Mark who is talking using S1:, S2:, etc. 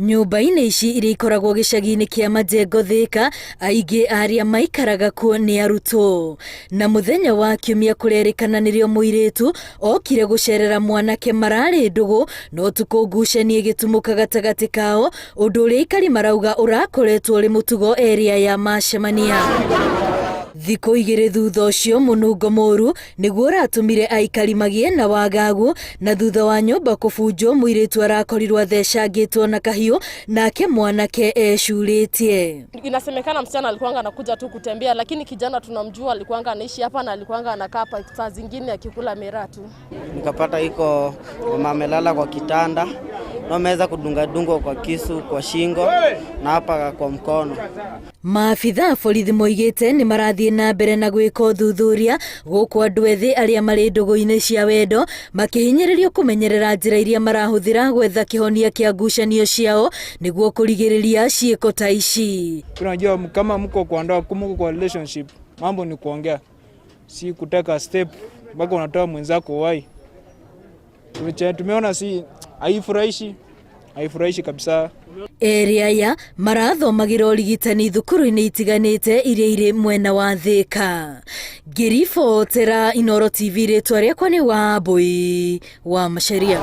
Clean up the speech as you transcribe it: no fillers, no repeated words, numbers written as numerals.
S1: Nyũmba-inĩ ici iria ikoragwo gĩcagi-inĩ kĩa Majengo Thika, aingĩ a arĩa maikaraga kuo nĩ arutwo. Na mũthenya wa Kiumia kũrerĩkana nĩrĩo mũirĩtu okire gũcerera mwanake mararĩ ndũgũ, no ũtukũ ngucanio ĩgĩtumũka gatagatĩ kao, ũndũ ũrĩa aikari marauga ũrakoretwo ũrĩ mũtugo erĩ aya macemania. Thikũ igĩrĩ thutha ũcio mũnungo mũru nĩguo ũratũmire aikari magĩe na wagagu, na thutha wa nyũmba kũbunjwo mũirĩtu arakorirwo athecangĩtwo na kahiũ nake mwanake ecurĩtie.
S2: Inasemekana msichana alikuwanga anakuja tu kutembea, lakini kijana tunamjua alikuwanga anaishi hapa na alikuwanga anakaa hapa saa zingine akikula miraa tu.
S3: Nikapata iko mama amelala kwa kitanda na ameweza kudungadungwa kwa kisu kwa shingo na hapa kwa mkono.
S1: Maabitha a borithi moigĩte nĩ marathiĩ na mbere na gwĩka ũthuthuria gũkũ andũ ethĩ arĩa marĩ ndũgũ-inĩ cia wendo makĩhinyĩrĩrio kũmenyerera njĩra iria marahũthĩra gwetha kĩhonia kĩa ngucanio ciao nĩguo kũrigĩrĩria ciĩko ta ici.
S4: Unajua kama mko kwa ndoa, mko kwa relationship, mambo ni kuongea, si kuteka step mpaka unatoa mwenzako uhai. Tumeona si haifurahishi, haifurahishi kabisa.
S1: Erĩ aya marathomagĩra ũrigitani thukuru-inĩ itiganĩte iria irĩ mwena wa Thĩka. Ngĩribotera Inooro TV rĩtwa rĩakwa nĩ Wambui wa Macharia.